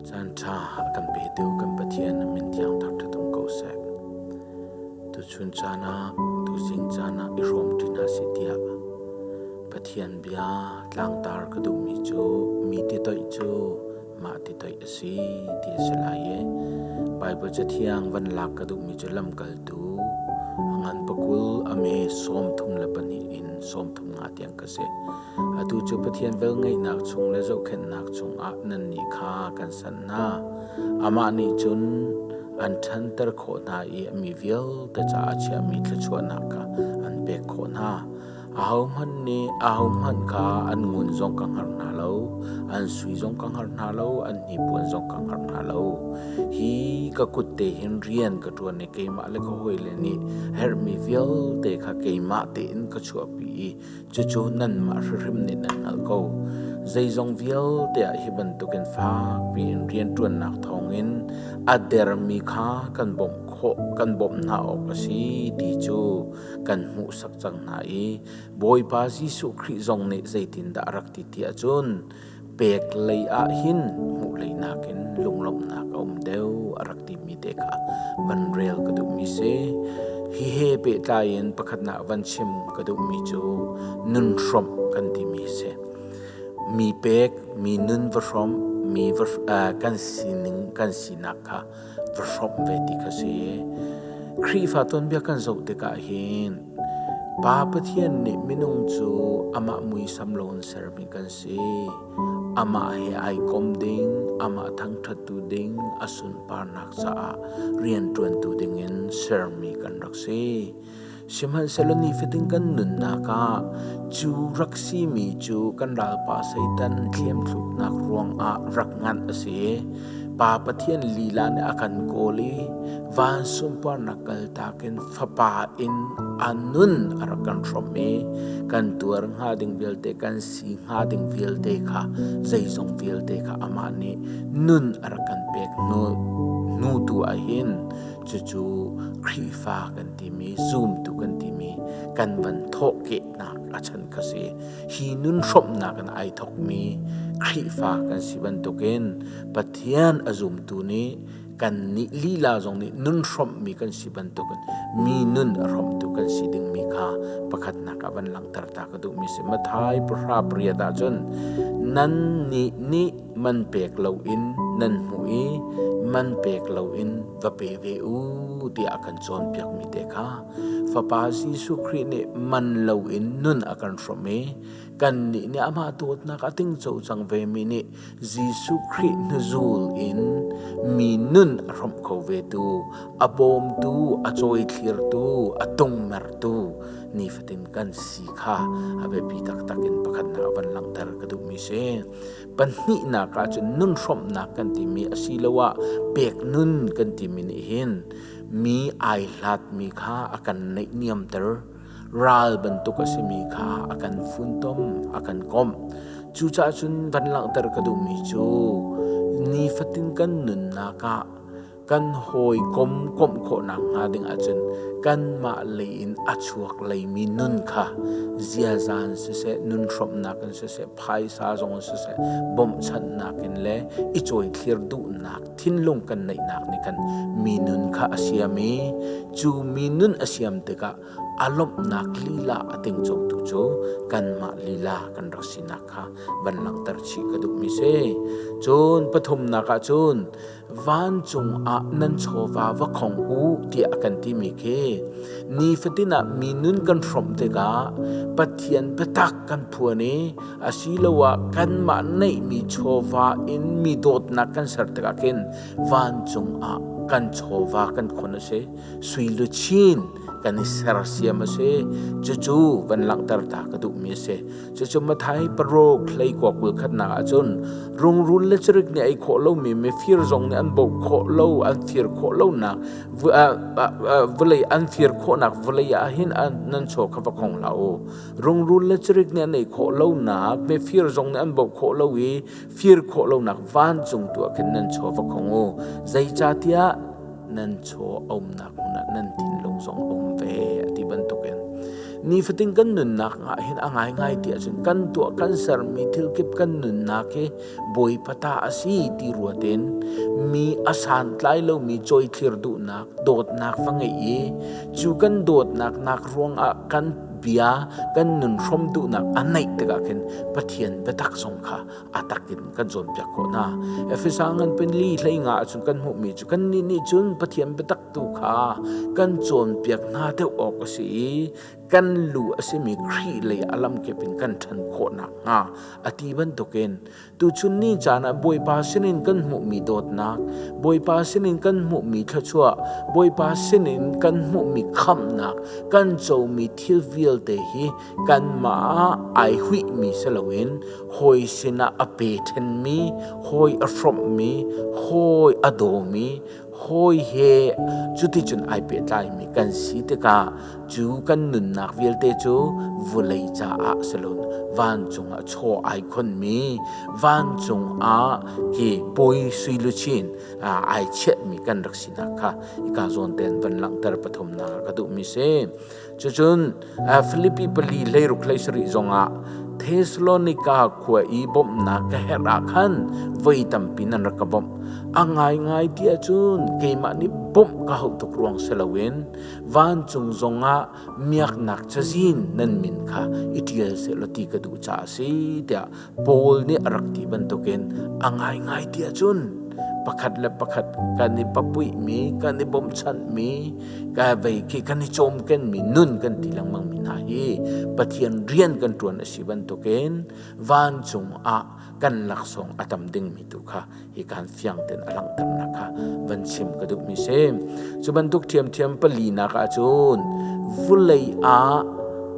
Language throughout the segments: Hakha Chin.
Caan ṭha a kan petu kan Pathian a min thiang thangṭhat um ko seh. Tuchun caan ah, tuzing caan ah i hrawm ṭi hna sih tiah Pathian bia tlangtar ka duhmi cu mi titoih cu mah titoih a si ti a si lai i Baibal Cathiang van lak ka duhmi cu lamkaltu a ngan pakul a me 32 in 35 tiang ka si. Atu cu Pathian velngeihnak chung le zohkhenhnak chungah nannih kha kan sanh hna. Amah nih cun an ṭhanter khawh hna i a mi vialte caah chiahmi thluachuahnak kha an pek khawh hna. Ahohmanh nih ahohmanh kha an ngun zong ka hngar hna lo, an sui zong ka hngar hna lo, an hnipuan zong ka hngar hna lo. Hi ka kut te hin rian ka ṭuan i keimah le ka hawile nih herhmi vialte kha keimah tein ka chuahpi i Cucu nanmah hrimhrim nih nan hngalh ko. Zeizong vialte ah hi bantukin fakpi in rianṭuannak thawngin a dermi kha kan bawmh khawh kan bawmh hna awk a si ti cu kan hmuhsak cang hna i Bawipa Jesuh Khrih zong nih zeitindah a rak ti ti ahcun pek lei ah hin hmuh lei nakin lunglawmhnak a um deuh a rak timi te kha van rel ka duhmi si. Hi he pehtlai in pakhatnak van chim ka duhmi cu nun hrawmh kan timi si. Mi pek, mi nun va hrawmh, mi va, kan sining, kan sinak kha va hrawmh ve ti kha si. Khrihfa tuanbia kan zoh tikah hin Pa Pathian nih minung cu amah muisam lo in sermi kan si. Amah he ai kom ding, amah thangṭhattu ding, a sunparnak caah rianṭuantu dingin sermi kan rak si. Sihmanhsehlaw nifatin kan nunnak ah cu rak simi cu kan ralpa Satan thlemthluknak ruangah rak nganh a si. Pa Pathian lila nih a kan kawl i van sunparnak kaltak in Fapa in a nun a rak kan hrawmh i kan tuar hnga ding vialte kan si hnga ding vialte kha zeizong vialte kha amah nih nun a rak kan pek hnu tu ah hin cucu Khrihfa kan timi zumtu kan timi kan van thawhkehnak a chan kha si. Hi nun hrawmhnak in ai thawkmi Khrihfa kan si bantukin Pathian a zumtu nih kan nih lila zong nih nun hrawmhmi kan si bantukin mi nun a hrawmtu kan si dingmi kha pakhatnak ah van langhter ta ka duhmi si. Mathai pahra pariat ahcun nan nih nih man pek loin nan hmuh i man pek loin va pe ve u tiah a kan cawnpiakmi te kha Fapa Jesuh Khrih nih man loin nun a kan hrawmh i kannih nih amah dawtnak a tingco cang vemi nih Jesuh Khrih hnuzul in mi nun a hrawmh kho vetu, a bawmtu, a cawithlirtu, a tungmertu nifatin kan si kha a biapi taktak in pakhatnak van langhter ka duhmi si. Pahnihnak ah cun nun hrawmhnak kan timi asiloah pek nun kan timi nih hin mi ai hlatmi kha a kan naihniamter. Ral bantuk a simi kha a kan funtom, a kan komh. Cucaah cun van langhter ka duhmi cu nifatin kan nunnak ah kan hawikom komh khawhnak hnga ding ahcun kanmah lei in a chuak leimi nun kha ziaza in siseh nun hrawmhnak in siseh phaisa zong in siseh bawmhchanhnak in le i cawithlir duhnak thinlung kan neihnak nih khan mi nun kha a siam i cu mi nun a siam tikah a lawmhnak lila a tingcotu cu kanmah lila kan rak sinak kha van langhter chih ka duhmi si. Cun pathumnak ah cun vancung ah nan chawva va khong u tiah a kan timi khi nifatin ah mi nun kan hrawmh tikah Pathian biatak kan phuan i asiloah kanmah neihmi chawva in mi dawtnak kan ser tikah khin vancung ah kan chawva kan khon a si. Sui luchin kan i sersiam a si. Cucu van langhter ta ka duhmi a si. Cucu Mathai paruk hlei kua kul khatnak ahcun rungrul le cirik nih ei khawh lomi mifir zong nih an boh khawh lo an fir khawh lonak vawlei an fir khawhnak vawlei ah hin nan chaw kha va khong hlah u. Rungrul le cirik nih an ei khawh lonak mifir zong nih an boh khawh lo i fir khawh lonak vancung tu ah khin nan chaw va khong u. Zeicahtiah nan chaw a umnak hmun ah nan thinlung zong a um ve a ti bantukin. Nifatin kan nunnak ah hin a ngaingai ti ahcun kan tuah kan sermi thil kip kan nunnak hi Bawipa ta a si ti ruatin mi a santlai lomi cawithlir duhnak dawtnak va ngeih i cu kan dawtnak nak ruangah kan bia kan nun hrom duhnak a neih tikah khin Pathian biatak zong kha a takin kan cawnpiak khawh hna. Efesa ngan pen li hlei nga ahcun kan hmuhmi cu kannih nih cun Pathian biatak tu kha kan cawnpiak hna deuh awk a si i kan lu a simi Khrih lei a lamkip in kan ṭhan khawh nakhnga a ti bantukin tuchun ni caan ah Bawipa sinin kan hmuhmi dawtnak, Bawipa sinin kan hmuhmi thluachuah, Bawipa sinin kan hmuhmi khamhnak, kan comi thil vialte hi kanmah ah ai huihmi si loin hawi sinah a pe ṭhenmi, hawi a hrawmhmi, hawi a dawmi, hawi he cuticun ai pehtlaimi kan si tikah cu kan nunnak vialte cu vawlei caah si loin vancung ah chaw ai khonmi, vancung ah khi bawi sui luchin ai chiahmi kan rak sinak kha hika zawn tein van langhter pathumnak ka duhmi si. Cucun Filipi pali 16 17 zongah Thesalonika khua i bawmhnak ka herh ah khan voi tampi nan rak ka bawmh. A ngaingai ti ahcun keimah nih bawmh ka hauh tuk ruang si loin vancung zongah miaknak cazin nan min kha i ṭial sehlaw ti ka duh caah a si tiah Paul nih a rak ti bantukin a ngaingai ti ahcun pakhat le pakhat kan i papuihmi, kan i bawmhchanhmi, ka vei khi kan i cawmkenmi nun kan ti lengmangmi hna hi Pathian rian kan ṭuan a si bantukin vancung ah kan laksawng a tam dingmi tu kha hi kan fiang ten a langhternak kha van chim ka duhmi si. Cu bantuk ṭhiamṭhiam palinak ahcun vulei ah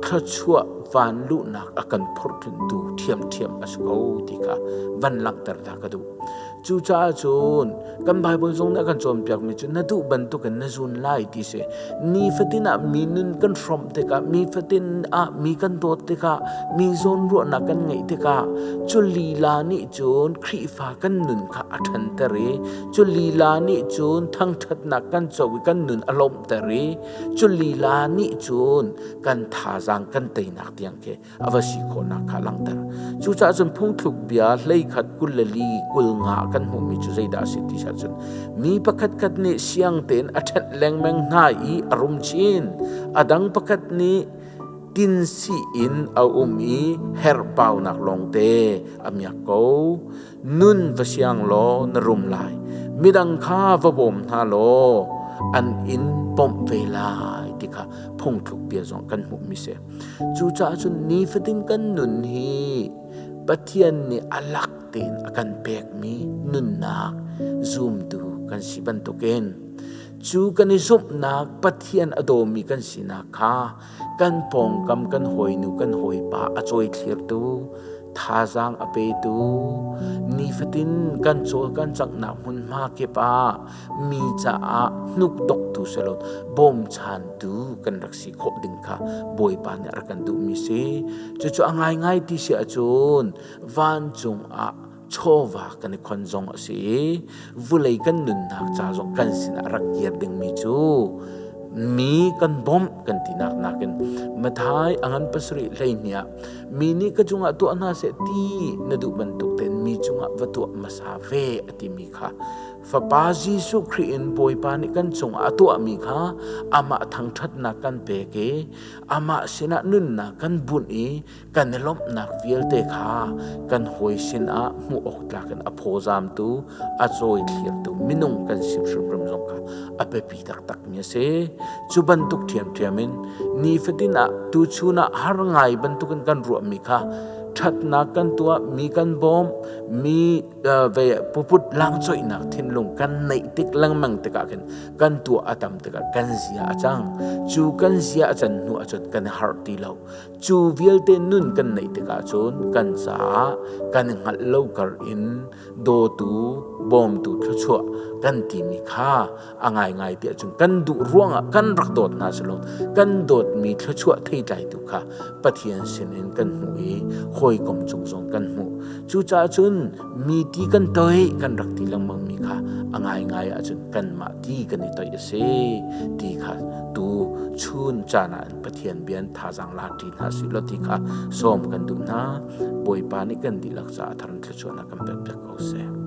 thluachuah van luhnak a kan phorhtluntu ṭhiamṭhiam a si ko ti kha van langhter ta ka duh. Cucaah cun kan Baibal zong nih a kan cawnpiakmi cu na duh bantukin na zun lai ti si. Nifatin ah mi nun kan hrawmh tikah, mi fatin ah mi kan dawt tikah, mi zawnruahnak kan ngeih tikah cu lila nih cun Khrihfa kan nun kha a ṭhanter i cu lila nih cun thangṭhatnak kan co i kan nun a lawmhter i cu lila nih cun kan thazaang kan teinak tiang khi a va si khawhnak kha a langhter. Cucaah cun phungthluk bia hleikhat 24 50 kan hmuhmi cu zeidah a si ti ahcun mi pakhatkhat nih siang tein a ṭhenh lengmang hna i a rum chin. A dang pakhat nih tinsi in a um i herhbaunak lawngte a miak ko. Nun va siang law na rum lai. Midang kha va bawm hna law an in bawmh ve lai ti kha phungthluk bia zong kan hmuhmi si. Cucaah cun nifatin kan nun hi Pathian nih a lak tein a kan pekmi nunnak zumtu kan si bantukin cu kan i zumhnak Pathian a dawmi kan sinak kha kan pawngkam kan hawinu kan hawipa a cawithlirtu thazaang a petu nifatin kan cawl kan canghnak hmunhma kip ah mi caah hnukdoktu si lo bawmchantu kan rak si khawh ding kha Bawipa nih a rak kan duhmi si. Cucu a ngaingai ti si ahcun vancung ah chawva kan i khon zong a si i vulei kan nunnak ca zong kan sinah rak kir dingmi cu mi kan bawmh kan tinak nakin Mathai a ngan pasarih 12 ah mi nih ka cungah tuah hna seh ti na duh bantuk tein mi cungah va tuah hmasa ve a timi kha Fapa Jesuh Khrih in Bawipa nih kan cungah a tuahmi kha amah thangṭhatnak kan pek i amah sinah nunnak kan bunh i kan i lawmhnak vialte kha kan hawi sinah hmuh awk tlak in a phawzamtu, a cawithlirtu minung kan si hrimhrim zong kha a biapi taktakmi a si. Cu bantuk ṭhiamṭhiam in nifatin ah tuchun ah har ngai bantukin kan ruahmi kha ṭhatnak kan tuah, mi kan bawm, mi ve puput langcoihnak thinlung kan neih tik lengmang tikah khin kan tuah a tam tikah kan zia a cang. Cu kan zia a can hnu ahcun kan i harh ti lo. Cu vialte nun kan neih tikah cun kan caah kan i hngalh lo kar in dawtu, bawmtu thluachuah kan timi kha a ngaingai ti ahcun kan duh ruangah kan rak dawt hna si lo kan dawtmi thluachuah theitlaitu kha Pathian sinin kan hmuh i hawikom cung zong kan hmuh. Cucaah cun mi ti kan toih kan rak ti lengmangmi kha a ngaingai ahcun kanmah ti kan i toih a si ti kha tu Chun caan ah Pathian bia in thazaang la ṭi hna sih law ti kha sawm kan duh hna. Bawipa nih kan dihlak caah thar in thluachuahnak kan pek piak ko seh.